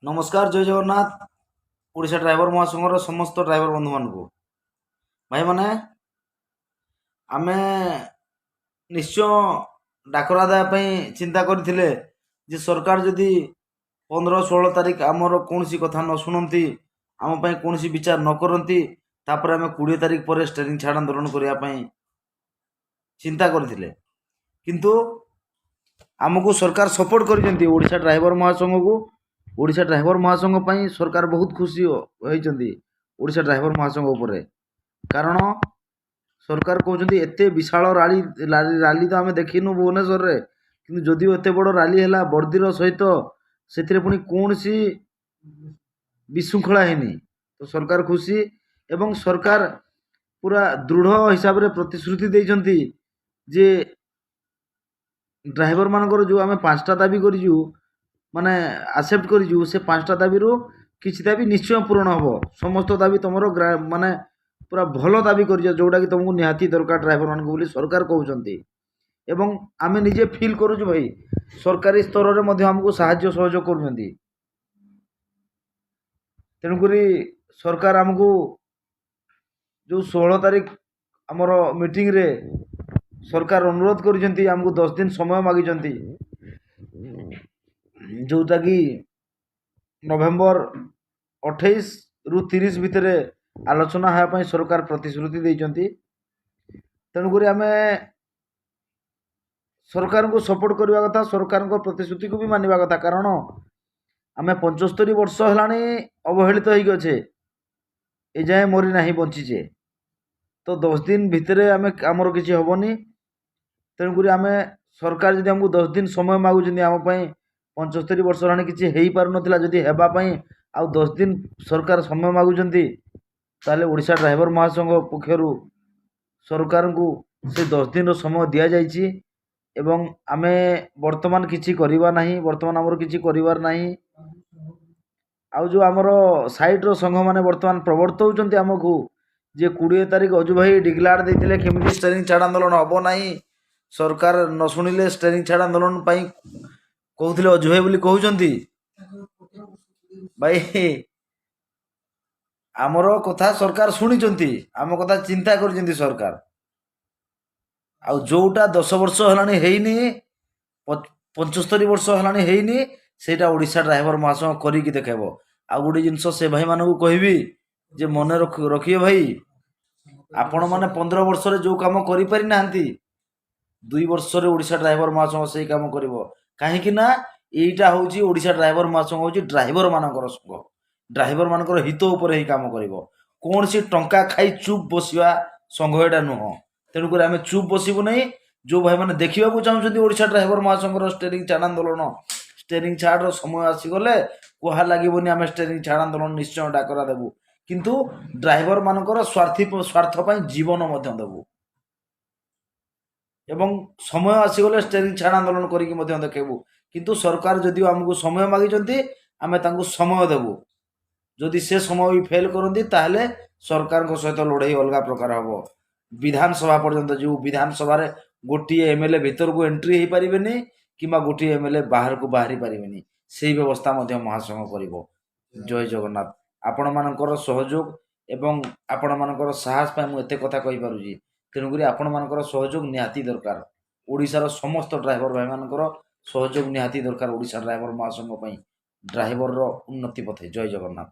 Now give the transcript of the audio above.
ନମସ୍କାର, ଜୟ ଜଗନ୍ନାଥ। ଓଡ଼ିଶା ଡ୍ରାଇଭର ମହାସଂଘର ସମସ୍ତ ଡ୍ରାଇଭର ବନ୍ଧୁମାନଙ୍କୁ, ଭାଇମାନେ, ଆମେ ନିଶ୍ଚୟ ଡାକରା ଦେବା ପାଇଁ ଚିନ୍ତା କରିଥିଲେ ଯେ ସରକାର ଯଦି 15-16 ତାରିଖ ଆମର କୌଣସି କଥା ନ ଶୁଣନ୍ତି, ଆମ ପାଇଁ କୌଣସି ବିଚାର ନ କରନ୍ତି, ତାପରେ ଆମେ 20 ତାରିଖ ପରେ ଷ୍ଟେରିଂ ଛାଡ଼ ଆନ୍ଦୋଳନ କରିବା ପାଇଁ ଚିନ୍ତା କରିଥିଲେ। କିନ୍ତୁ ଆମକୁ ସରକାର ସପୋର୍ଟ କରିଛନ୍ତି। ଓଡ଼ିଶା ଡ୍ରାଇଭର ମହାସଂଘକୁ, ଓଡ଼ିଶା ଡ୍ରାଇଭର ମହାସଂଘ ପାଇଁ ସରକାର ବହୁତ ଖୁସି ହୋଇଛନ୍ତି ଓଡ଼ିଶା ଡ୍ରାଇଭର ମହାସଂଘ ଉପରେ। କାରଣ ସରକାର କହୁଛନ୍ତି, ଏତେ ବିଶାଳ ରାଲି ରାଲି ତ ଆମେ ଦେଖିନୁ ଭୁବନେଶ୍ୱରରେ, କିନ୍ତୁ ଯଦିଓ ଏତେ ବଡ଼ ରାଲି ହେଲା ବର୍ଦ୍ଦିର ସହିତ, ସେଥିରେ ପୁଣି କୌଣସି ବିଶୃଙ୍ଖଳା ହେଇନି, ତ ସରକାର ଖୁସି। ଏବଂ ସରକାର ପୁରା ଦୃଢ଼ ହିସାବରେ ପ୍ରତିଶ୍ରୁତି ଦେଇଛନ୍ତି ଯେ ଡ୍ରାଇଭରମାନଙ୍କର ଯେଉଁ ଆମେ 5ଟା ଦାବି କରିଛୁ, ମାନେ ଆକ୍ସେପ୍ଟ କରିଛୁ, ସେ 5ଟା ଦାବିରୁ କିଛି ଦାବି ନିଶ୍ଚୟ ପୂରଣ ହେବ। ସମସ୍ତ ଦାବି ତୁମର ମାନେ ପୁରା ଭଲ ଦାବି କରିଛ, ଯେଉଁଟାକି ତୁମକୁ ନିହାତି ଦରକାର ଡ୍ରାଇଭରମାନଙ୍କୁ ବୋଲି ସରକାର କହୁଛନ୍ତି। ଏବଂ ଆମେ ନିଜେ ଫିଲ୍ କରୁଛୁ ଭାଇ, ସରକାରୀ ସ୍ତରରେ ମଧ୍ୟ ଆମକୁ ସାହାଯ୍ୟ ସହଯୋଗ କରୁଛନ୍ତି। ତେଣୁକରି ସରକାର ଆମକୁ ଯେଉଁ 16 ତାରିଖ ଆମର ମିଟିଂରେ ସରକାର ଅନୁରୋଧ କରିଛନ୍ତି, ଆମକୁ 10 ଦିନ ସମୟ ମାଗିଛନ୍ତି, ଯେଉଁଟାକି ନଭେମ୍ବର 28ରୁ 30 ଭିତରେ ଆଲୋଚନା ହେବା ପାଇଁ ସରକାର ପ୍ରତିଶ୍ରୁତି ଦେଇଛନ୍ତି। ତେଣୁକରି ଆମେ ସରକାରଙ୍କୁ ସପୋର୍ଟ କରିବା କଥା, ସରକାରଙ୍କ ପ୍ରତିଶ୍ରୁତିକୁ ବି ମାନିବା କଥା। କାରଣ ଆମେ 75 ବର୍ଷ ହେଲାଣି ଅବହେଳିତ ହେଇକି ଅଛେ, ଏଯାଏଁ ମରି ନାହିଁ, ବଞ୍ଚିଛେ। ତ 10 ଦିନ ଭିତରେ ଆମେ ଆମର କିଛି ହେବନି। ତେଣୁକରି ଆମେ ସରକାର ଯଦି ଆମକୁ 10 ଦିନ ସମୟ ମାଗୁଛନ୍ତି, ଆମ ପାଇଁ 75 ବର୍ଷ ହେଲାଣି କିଛି ହେଇପାରୁନଥିଲା, ଯଦି ହେବା ପାଇଁ ଆଉ 10 ଦିନ ସରକାର ସମୟ ମାଗୁଛନ୍ତି, ତାହେଲେ ଓଡ଼ିଶା ଡ୍ରାଇଭର ମହାସଂଘ ପକ୍ଷରୁ ସରକାରଙ୍କୁ ସେ 10 ଦିନର ସମୟ ଦିଆଯାଇଛି। ଏବଂ ଆମେ ବର୍ତ୍ତମାନ କିଛି କରିବା ନାହିଁ, ବର୍ତ୍ତମାନ ଆମର କିଛି କରିବାର ନାହିଁ। ଆଉ ଯେଉଁ ଆମର ସାଇଡ଼ର ସଂଘମାନେ ବର୍ତ୍ତମାନ ପ୍ରବର୍ତ୍ତଉଛନ୍ତି ଆମକୁ ଯେ 20 ତାରିଖ ଅଜୁ ଭାଇ ଡିକ୍ଲାର ଦେଇଥିଲେ କେମିତି ଷ୍ଟେରିଂ ଛାଡ଼ ଆନ୍ଦୋଳନ ହେବ ନାହିଁ, ସରକାର ନ ଶୁଣିଲେ ଷ୍ଟେରିଂ ଛାଡ଼ ଆନ୍ଦୋଳନ ପାଇଁ କହୁଥିଲେ ଅଜୁ ଭାଇ ବୋଲି କହୁଛନ୍ତି। ଭାଇ, ଆମର କଥା ସରକାର ଶୁଣିଛନ୍ତି, ଆମ କଥା ଚିନ୍ତା କରିଛନ୍ତି ସରକାର। ଆଉ ଯେଉଁଟା 10 ବର୍ଷ ହେଲାଣି ହେଇନି, 75 ବର୍ଷ ହେଲାଣି ହେଇନି, ସେଇଟା ଓଡ଼ିଶା ଡ୍ରାଇଭର ମହାସଂଘ କରିକି ଦେଖେଇବ। ଆଉ ଗୋଟେ ଜିନିଷ ସେ ଭାଇମାନଙ୍କୁ କହିବି ଯେ ମନେ ରଖିବେ ଭାଇ, ଆପଣମାନେ 15 ବର୍ଷରେ ଯେଉଁ କାମ କରିପାରି ନାହାନ୍ତି, 2 ବର୍ଷରେ ଓଡ଼ିଶା ଡ୍ରାଇଭର ମହାସଂଘ ସେଇ କାମ କରିବ। କାହିଁକି ନା ଏଇଟା ହେଉଛି, ଓଡ଼ିଶା ଡ୍ରାଇଭର ମହାସଂଘ ହେଉଛି ଡ୍ରାଇଭର ମାନଙ୍କର ସଂଘ। ଡ୍ରାଇଭର ମାନଙ୍କର ହିତ ଉପରେ ହିଁ କାମ କରିବ। କୌଣସି ଟଙ୍କା ଖାଇ ଚୁପ୍ ବସିବା ସଂଘ ଏଇଟା ନୁହଁ। ତେଣୁକରି ଆମେ ଚୁପ୍ ବସିବୁ ନାହିଁ। ଯେଉଁ ଭାଇମାନେ ଦେଖିବାକୁ ଚାହୁଁଛନ୍ତି ଓଡ଼ିଶା ଡ୍ରାଇଭର ମହାସଂଘର ଷ୍ଟେରିଂ ଛାଡ଼ ଆନ୍ଦୋଳନ, ଷ୍ଟେରିଂ ଛାଡ଼ର ସମୟ ଆସିଗଲେ କୁହା ଲାଗିବନି, ଆମେ ଷ୍ଟେରିଂ ଛାଡ଼ ଆନ୍ଦୋଳନ ନିଶ୍ଚୟ ଡାକରା ଦେବୁ। କିନ୍ତୁ ଡ୍ରାଇଭର ମାନଙ୍କର ସ୍ୱାର୍ଥ ପାଇଁ ଜୀବନ ମଧ୍ୟ ଦେବୁ ଏବଂ ସମୟ ଆସିଗଲେ ଷ୍ଟେରିଂ ଛାଡ଼ ଆନ୍ଦୋଳନ କରିକି ମଧ୍ୟ ଦେଖେଇବୁ। କିନ୍ତୁ ସରକାର ଯଦିଓ ଆମକୁ ସମୟ ମାଗିଛନ୍ତି, ଆମେ ତାଙ୍କୁ ସମୟ ଦେବୁ। ଯଦି ସେ ସମୟ ବି ଫେଲ୍ କରନ୍ତି, ତାହେଲେ ସରକାରଙ୍କ ସହିତ ଲଢ଼େଇ ଅଲଗା ପ୍ରକାର ହେବ। ବିଧାନସଭା ପର୍ଯ୍ୟନ୍ତ ଯିବୁ। ବିଧାନସଭାରେ ଗୋଟିଏ ଏମଏଲଏ ଭିତରକୁ ଏଣ୍ଟ୍ରି ହେଇପାରିବେନି କିମ୍ବା ଗୋଟିଏ ଏମଏଲଏ ବାହାରକୁ ବାହାରି ପାରିବେନି, ସେଇ ବ୍ୟବସ୍ଥା ମଧ୍ୟ ମହାସଂଘ କରିବ। ଜୟ ଜଗନ୍ନାଥ। ଆପଣମାନଙ୍କର ସହଯୋଗ ଏବଂ ଆପଣମାନଙ୍କର ସାହସ ପାଇଁ ମୁଁ ଏତେ କଥା କହିପାରୁଛି। ତେଣୁକରି ଆପଣମାନଙ୍କର ସହଯୋଗ ନିହାତି ଦରକାର। ଓଡ଼ିଶାର ସମସ୍ତ ଡ୍ରାଇଭର ଭାଇମାନଙ୍କର ସହଯୋଗ ନିହାତି ଦରକାର ଓଡ଼ିଶା ଡ୍ରାଇଭର ମହାସଂଘ ପାଇଁ, ଡ୍ରାଇଭରର ଉନ୍ନତି ପଥେ। ଜୟ ଜଗନ୍ନାଥ।